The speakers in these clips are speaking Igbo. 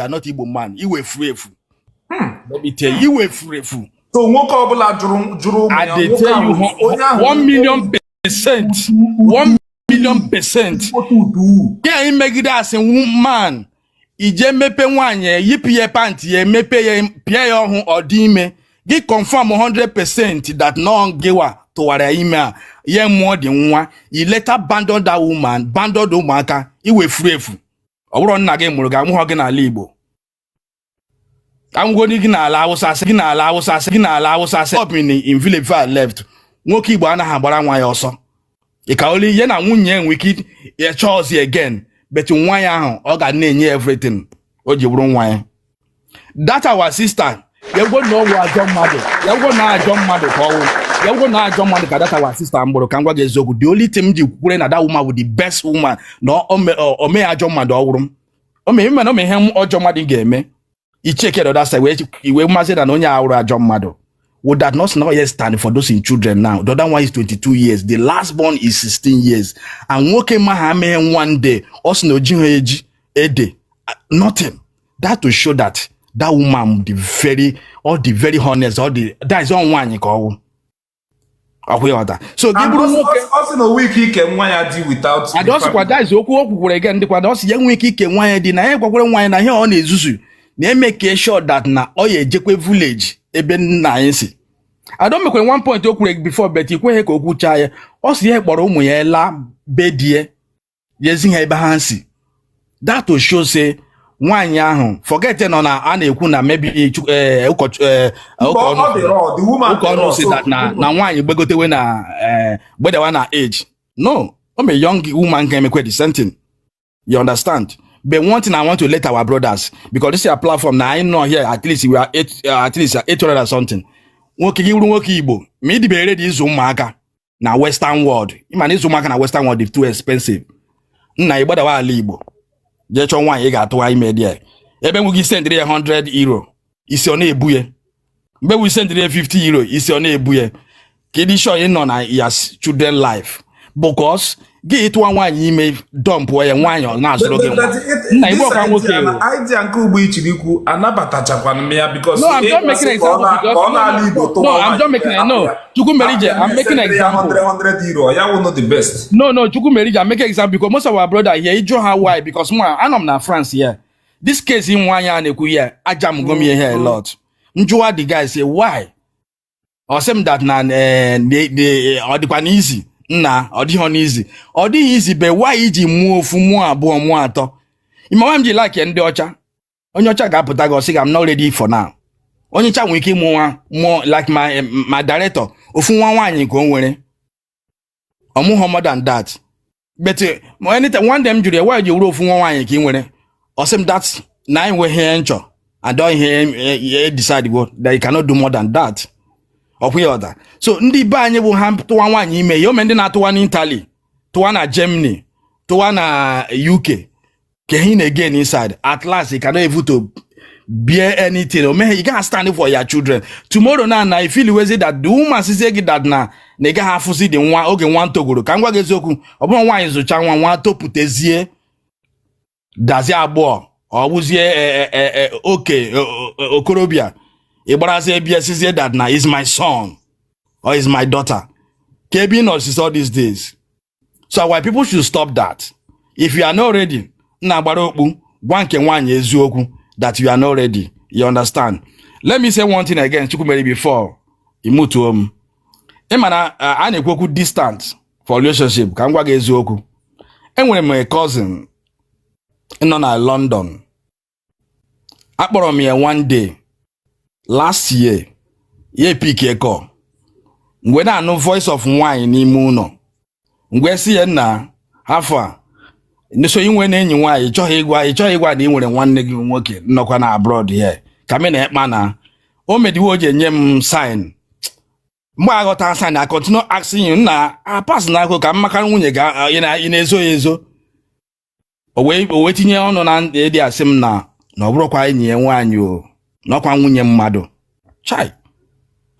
Are not Igbo man. Iwe efu efu. Let me tell you, iwe efuru efu. So nwoke ọbụla jụrụ ụmụ ya, I dey tell you, onye ahụ 1,000,000%, 1,000,000%. Ya imegide asị man, ije mepe nwaanyị, yipụ ya pant ya, emepe ya, pịa ya ọhụ, ọ dị ime. Gị confirm 100% that no gịwa tụwara ya ime a, ya mụọ dị nwa. You later abandon that woman, abandon ụmụaka. Iwe furu efu. Ọ bụrụ nna gị mụrụ gị, amụghọ gị n'ala Igbo, amụgodi gị n'ala Awụsa, asị gị n'ala Awụsa, asị gị n'ala Awụsa, asị up in village far left. Nwoke Igbo anaghị agbara nwa ya ọsọ. Ị ka oli ya na nwunye ya nwere ike ịchọ ọzọ again, but nwa ya ahụ, ọ ga na-enye everything o ji bụrụ nwa ya. That our sister, ya gwuo na ọwụ ajọ mmadụ, ya gwuo na ajọ mmadụ ka ọwụ, ya gwuo na ajọ mmadụ ka that our sister mgbụrụ. Ka m gwa gị eziokwu, the only thing m ji kwure na that woman bụ the best woman na o mee ajọ mmadụ, ọ wụrụ m o mee mana o mee ihe ọjọọ mmadụ ga-eme, icheke the other side wee iwe mmasị na onye a wụrụ ajọ mmadụ would that not yet stand for those in children. Now the other one is 22 years, the last born is 16 years, and nwoke ma ha mee one day, ọ sị na o jighị eji ede nothing. That to show that that woman the very all the very honest, all the that is all nwaanyị ka ọ wụ ọkwa ịghọta. So gị bụrụ nwoke Ọ sị na o ike ike nwa ya dị without and ọ sịkwa that is okwu o kwukwara again, dịkwa na ọ sị ya nwee ike ike nwa ya dị na ya gwakwara nwa ya na ihe ọ na-ezuzu na-eme ka sure that na ọ ya ejekwe village ebe nna anyị si. Ado mekwere one point o kwuru before, but ikweghị ka o kwuchaa ya. Ọ sị ya kpọrọ ụmụ ya laa be die, yezi ha ebe ha si. That to show say nwaanyị ahụ forget nọ na a na-ekwu na maybe ụka ọnụ, ụka ọnụ si that na nwaanyị gbegotewe na gbedawa na age. No, o me young woman ga-emekwe the same thing, you understand? But one thing I want to let our brothers, because this is a platform na anyị nọ here, at least we are eight, at least 800 and something. Nwoke, gị wuru nwoke Igbo, ma ị dịbere ready ịzụ ụmụaka na western world, ịma na ịzụ ụmụaka na western world is too expensive. Nna, ị gbadawa ala Igbo, jee chọọ nwaanyị ị ga-atụwa ime dị ebe nwe gị sendịrị ya €100, isi ọ na-ebu ya. Mgbe we sendịrị ya €50, isi ọ na-ebu ya. Ka ịdị sure ị nọ na ya children life, because gị tụwa nwaanyị ime, dumpụọ ya, nwaanyị ọ na-azụrụ gị nwa. Nna, Igbo ọkwa nwoke. Idea nke ugbo ichiri ikwu anabatachakwana m ya because No, I'm just making example because ka ọ na-ala Igbo. No, I'm just making, no, Chukwumerije, I'm making example. €100, ya wụ not the best. No, Chukwumerije, I'm making example because most of our brother here, ịjụ ha why, because mụ anọ m na France here. This case nwaanyị a na-ekwu here, aja m gom here a lot. Njụwa the guy say why, ọ sị m that na ọ dịkwa n'easy. Nna, ọ dịghị n'easy, ọ dịghị easy be. Why iji mụọ ofu, mụọ abụọ, mụọ atọ? Ịma nwa m ji like ndị ọcha, onye ọcha ga-apụta gị, ọsị gị, "I'm not ready for now." Onye ọcha nwere ike ịmụ nwa mụọ like my director, ofu nwa nwaanyị ka o nwere, ọmụghọ more than that. But anytime one day m jụrụ ya, "Why ji wuru ofu nwa nwaanyị ka ị nwere?" Ọ sị m that na anyị nweghị ihe nchọ and ọ ihe decide go that you cannot do more than that. Ọkwa ya ọda. So ndị be anyị bụ ha tụwa nwaanyị ime ya, ome ndị na-atụwa n'Italy, tụwa na Germany, tụwa na UK, ka ihe na-again inside. At last you cannot able to bear anything. O meghe, you gonna stand for your children tomorrow. Na I feel wezi that the woman sizie gị that na ị gaghị afụzi dị nwa oge nwa ntogoro. Ka m gwa gị eziokwu, ọ bụrụ nwaanyị zụcha nwa, nwa topụtezie, dazie agbọọ, ọ bụzie oke okorobịa, ị gbarazie bịa sizie that na is my son or is my daughter, ka ebe ị nọ since all these days. So our people should stop that. If you are not ready, nna, gbara okpu, gwa nke nwaanyị eziokwu that you are not ready, you understand? Let me say one thing again, Chukwumeri, before imutuo m. Ị ma na a na-ekwu okwu distant for relationship. Ka m gwa gị eziokwu, enwere m a cousin nọ na London. Akpọrọ m ya one day last year, ya pick call. Mgbe na-anụ voice of nwaanyị n'ime ụlọ, mgbe si ya, "Nna, afọ a so inwe na enyi nwaanyị, ị chọghị ịgwa na ị nwere nwanne gị nwoke nọkwa na abroad here ka m na-ekpa na o mediwe." O ji enye m sign. Mgbe aghọta sign, I continue asking you, "Nna, a pass na akụ ka mmaka nwunye gị, ị na-ezo ya ezo?" O wee tinye ọnụ na ịdị asị m na ọ bụrụkwa enyi ya nwaanyị, o na ọkwa nwunye mmadụ. Chai!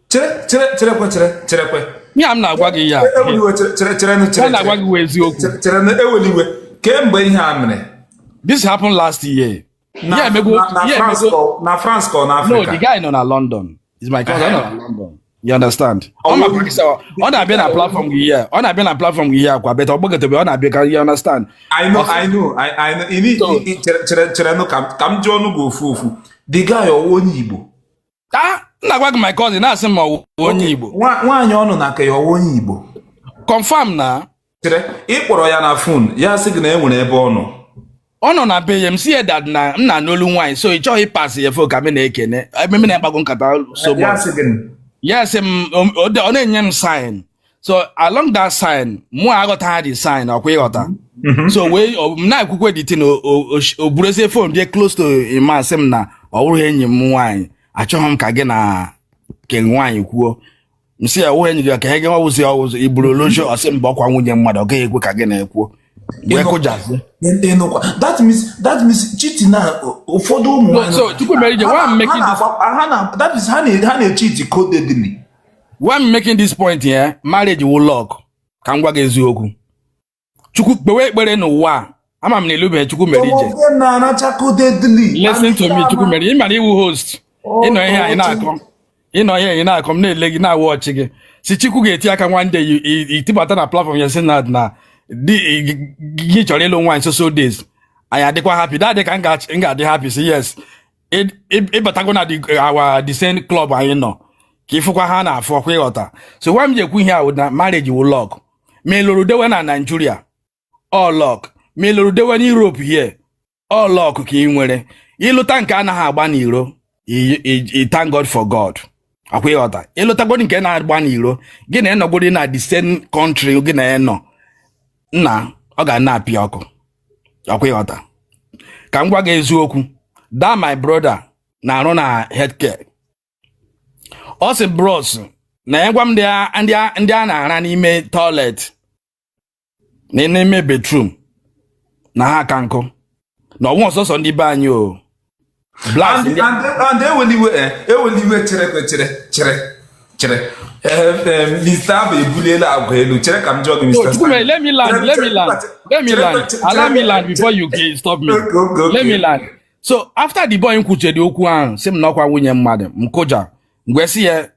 Chere, chere, cherekwe, chere, cherekwe. Ihe a m na-agwa gị ya Eweliwe, chere, chere, chere, chere. Ya na-agwa gị wụ eziokwu. Chere, chere, eweliwe. Kemgbe ihe a mere? This happened last year. Na Ya emego na ya France emego ka na France ka ọ na No, Africa? the guy nọ na London. Is my cousin, ọ nọ na London. You understand? Ọ Ọwụ makwa gị sị, ọ na-abịa na platform gị here. Ọ na-abịa na platform gị here kwa, but ọ gbagotebe, ọ na-abịa ka, you understand? I know, Ọ sị I know, I know. Ị so chere chere chere nụ ka m jụọ ọnụ gị ofu ofu. The guy, ọwụ onye Igbo? Ah, m na-agwa gị, my cousin na-asị m ọwụ onye Okay. Igbo. Nwaanyị ọnụ na nke ya, ọwụ onye Igbo? Confirm na. Chere, ị kpọrọ ya na phone, ya sị gị na e nwere ebe ọ nọ? Ọ nọ na be ya. M si ya that na m na n'olu nwaanyị, so ị chọghị ịpass ya phone ka m na-ekene ebe m na-akpago nkata so Ya much. sị gị? Yes, m ọ na-enye m sign, so along that sign, mụ aghọta the sign, ọkwa ịghọta? So wee m na-ekwukwe the thing, o buruzie phone dị close to him, sị m na ọ bụrụ enyi m nwaanyị, achọghị m ka gị na ke nwaanyị kwuo. M sị ya, wụ enyi gị ka ihe gị ọwụzi ọwụzi iburu olosho? Ọ sị m bụ ọkwa nwunye mmadụ, ọ gaghị ekwe ka gị na-ekwuo wee Ịnụ kụjazie. Ịnụkwa, that means cheating na ụfọdụ ụmụ So nwaanyị so Chukwumerije, ha why I'm na ha making this na-agba ha na, that means ha na-echeat codedly. Why I'm making this point here, marriage will luck. Ka m gwa gị eziokwu, Chukwu kpewe ekpere n'ụwa a, ama m na elubeghị. Chukwu mere Some ije of them na-anacha codedly. Listen And to me, Chukwu mere ị mara iwu host, ịnọ ihe anyị na-akọ, ịnọ ihe anyị na-akọ, m na-ele gị, na-awụ ọchị gị, si Chukwu ga-eti aka one day, itibata na platform ya, sị na di gị chọrọ ịlụ nwaanyị so so days, anyị adịkwa happy that day, ka m ga-adị happy, si yes, ịbatago na the same club anyị nọ, ka ịfụkwa ha na-afụ ọkwa, ịghọta? So gwa m ji ekwu ihe a wụ na marriage wụ luck. Ma ị lụrụ dewe na Nigeria, all luck. Ma ị lụrụ dewe na Europe here, all luck ka ị nwere. Ịlụta nke anaghị agba n'iro, I thank God for God, akwa ịghọta? Ịlụtagodi nke na-agba n'iro, gị na ịnọgodi na the same country gị na ịnọ nna, ọ ga na-apịa ọkụ, ọkwa ịghọta? Ka m gwa gị eziokwu, that my brother na-arụ na healthcare. Ọ sị, bros, na ya gwa m ndị a na-ara n'ime toilet na n'ime bedroom na ha aka nkụ na ọnwụ ọsọsọ ndị be anyị o blast and ndị and eweliwe, eweliwe, chere chere chere chere. Mr. Abba ebuliela agwa elu. Chere ka m jụọ gị, Mr. Chukwume, let me land, let me land, let me land. Allow me land before you stop me. Okay. Let me land. So after the boy kwuchere okwu ahụ, sị m na ọkwa nwunye mmadụ, m kụja mgbe si ya,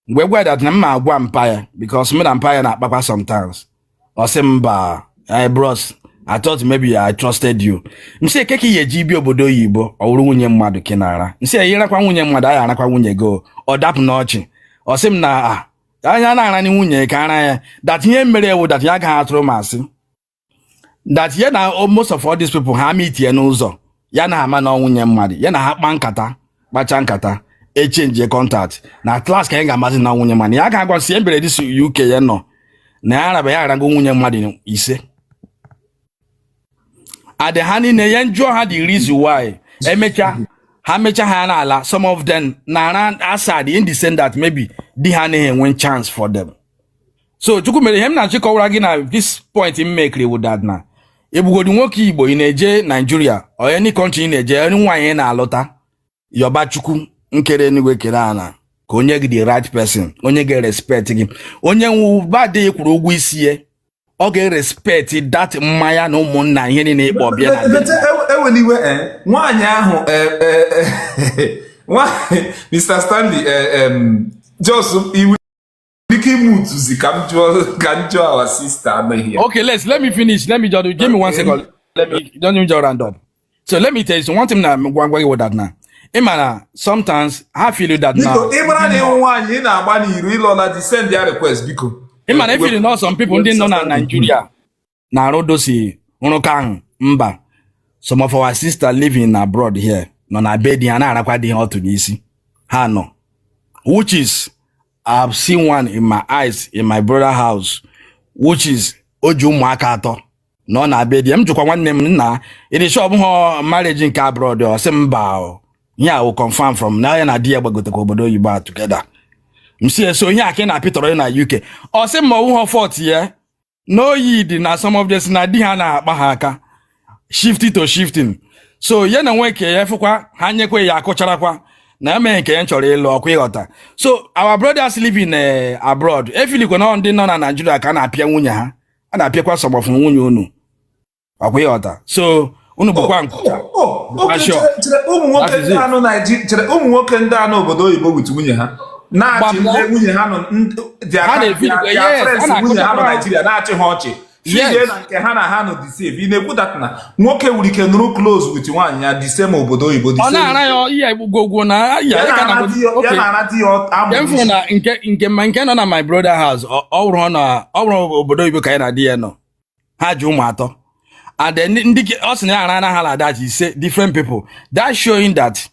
mgbe gwa that na m ma agwa mpa ya, because mụ na mpa ya na-akpakwa sometimes. Ọ sị m mba, eh, bros, I thought maybe I trusted you. M sị eke ka ị ga-eji bi obodo oyibo, ọ wụrụ nwunye mmadụ ka ị na-ara? M sị ya, ịrakwa nwunye mmadụ, anyị arakwa nwunye gị o. Ọ dapụ n'ọchị, ọ sị m na ah, anya na-ara ni nwunye ka ara ya, that ihe mere ewu, that ya agaghị atụrụ m asị, that ya na most of all these people ha meet ya n'ụzọ, ya na ama na ọ nwunye mmadụ, ya na ha kpa nkata, kpacha nkata, echange contact, na class ka anyị ga-amazi na nwunye mmadụ. Ya ga-agwa si ebere this UK ya nọ na ya araba ya arago nwunye mmadụ ise adị ha niile ya njụọ ha the reason why. Emecha ha mecha ha n'ala, some of them na-ara aside in the sense that maybe di ha anaghị enwe chance for them. So Chukwu mere ihe m na-achị kọwara gị na this point m mekiri wụ that na egbugodi nwoke Igbo, ị na-eje Nigeria or any country ị na-eje, any nwaanyị ị na-alụta, yọba Chukwu nkere enigwe kere ana ka onye gị the right person, onye ga-respect gị, onye nwụba adịghị kwụrụ ụgwọ isi ya, ọ ga-respect that mmanya na ụmụnna, ihe niile ịkpọ bịa na be. Eweliwe, nwaanyị ahụ, Mr. Stanley, just iwu ike imutuzi ka m jụọ our sister anọghị ya. Okay, let me finish. Let me just give me one second. Let me don't even just round up. So let me tell you, so one thing na gwa gwa gị with that now. Ị na sometimes I feel that now. Biko, ị mara na ịhụ nwaanyị ị na-agba n'iru, ịlọla di, send ya request, biko. Ị ma na feel na some people ndị nọ na Nigeria na-arụ dosi nrụkọ ahụ mba. Some of our sister living abroad here nọ na be di ha na-arakwa di ha otu n'isi. Ha nọ. Which is I've seen one in my eyes in my brother house, which is o ji ụmụaka atọ na ọ na-abịa di ya. M jụkwa nwanne m nna, ịdị sure ọ bụghị marriage nke abroad? Ọ sị mba o, ihe a wụ confirm from na ya na di ya gbagotekwa obodo oyibo a together. M si so ihe a ka ị na-apịtọrọ na UK? Ọ sị ma ọ wụghọ fault ya na oyi dị na some of this na di ha na-akpa ha aka shifting to shifting, so ya na nwoke ya fụkwa ha nyekwa ya akụcharakwa na ya mee nke ya chọrọ ịlụ, ọkwa ịghọta? So our brothers living abroad, efilikwa na ndị nọ na Nigeria ka a na-apịa nwunye ha, a na-apịakwa some of nwunye unu, ọkwa ịghọta? So Unu bụkwa nkwụcha. Oh, okay, Sure. chere, ụmụ nwoke That is ndị it. anụ Naịjirịa, chere, ụmụ nwoke ndị anụ obodo oyibo with nwunye ha na-achị Gbam. ndị nwunye ha nọ Ha na-efi their yes, friends ha nwunye ha nọ na-akụchakwa. Naịjirịa na-achị ha ọchị. Filie na nke ha na ha nọ the same. Ị na-ekwu that na nwoke nwere ike nụrụ close with nwaanyị ya the same obodo oyibo, the Ọ same na-ara ya ihe gwogwo na ya ya ka na-ara na di ya, ya na-ara di ya amụ Nke m fụrụ n'isi. na nke ma nke nọ na my brother house, ọ wụrụ obodo oyibo ka ya na di ya nọ. Ha ji ụmụ atọ, and then ndị ọ sị na ya ara na ha na that ise different people. That showing that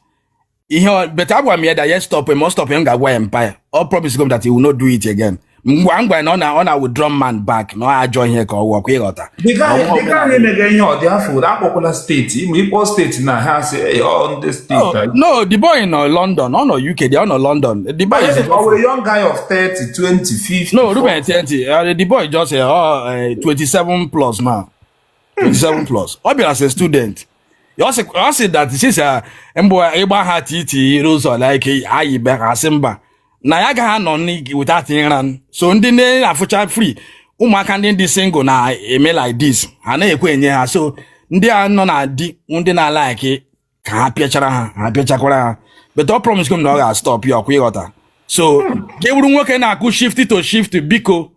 ihe but agwa m ya that yes, stop him, ọ stop him, ga-agwa ya empire. Ọ promise him that he will not do it again. Ngwa ngwa na ọ na withdraw man back na ọ ajọ ihe ka ọ wụọ kwa ịghọta. The guy Ọ the guy emega ihe ọ dị afọ akpọkwala steeti ma ịkpọ steeti na ha sị, "Hey, ọ ndị Oh, steeti a." no, the boy nọ London, ọ nọ UK, dị ọ nọ London. The boy is Ọ were young guy of 30, 20, 50? No, Ruben 20. The boy just 27 plus now. 27 plus. Ọ bịara as a student. Ọ sị that since mbụ ịgba ha titi n'ụzọ like ayibe asị mba na ya agaghị anọ without ịran. So ndị na-afụcha free ụmụaka ndị dị single na-eme like this, ha na-ekwe enye ha. So ndị a nọ na di, ndị na-alike ka ha pịachara ha, ha pịachakwara ha, but ọ promise m na ọ ga-stop ya ọkwa ịghọta. So ka e bụrụ nwoke na-akụ shift to shift, biko,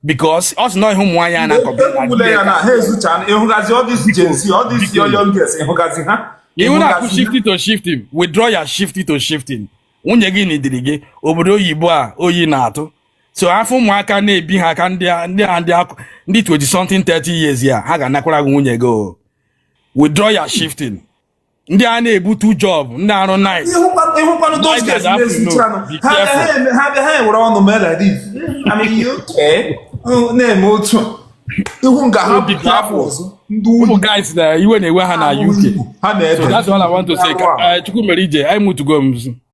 because ọ sị na ihe ụmụ nwaanyị a na-akọ. Ekwule ya na ha ezucha ịhụgazi all this Gen Z, all this your young girls, ịhụgazi ha. Iwu na-akụ Ịhụgazi ha. shift to shifting, withdraw ya shift to shifting. Nwunye gị nidiri gị obodo oyibo a oyi na-atụ. So afọ ụmụaka na-ebi ha aka ndị 20 something, 30 years ya, ha ga-anakwara gị nwunye gị o. Withdraw ya shifting. Ndị a na-ebutu job, ndị arụ night. Ịhụkwanụ those Night girls and na-ezuchanụ. afternoon. Be Ha bịa careful. ha bịa ha ewere ọnụ mee like this. I mean, you okay? Na-eme otu a. Ihu nga ha Be bụ careful. afọ ọzọ ndị Ụmụ unyi guys na iwe na-ewe ha na UK. Ha na-ede. So that's all I want to say. Chukwu mere ije anyị mutugo m.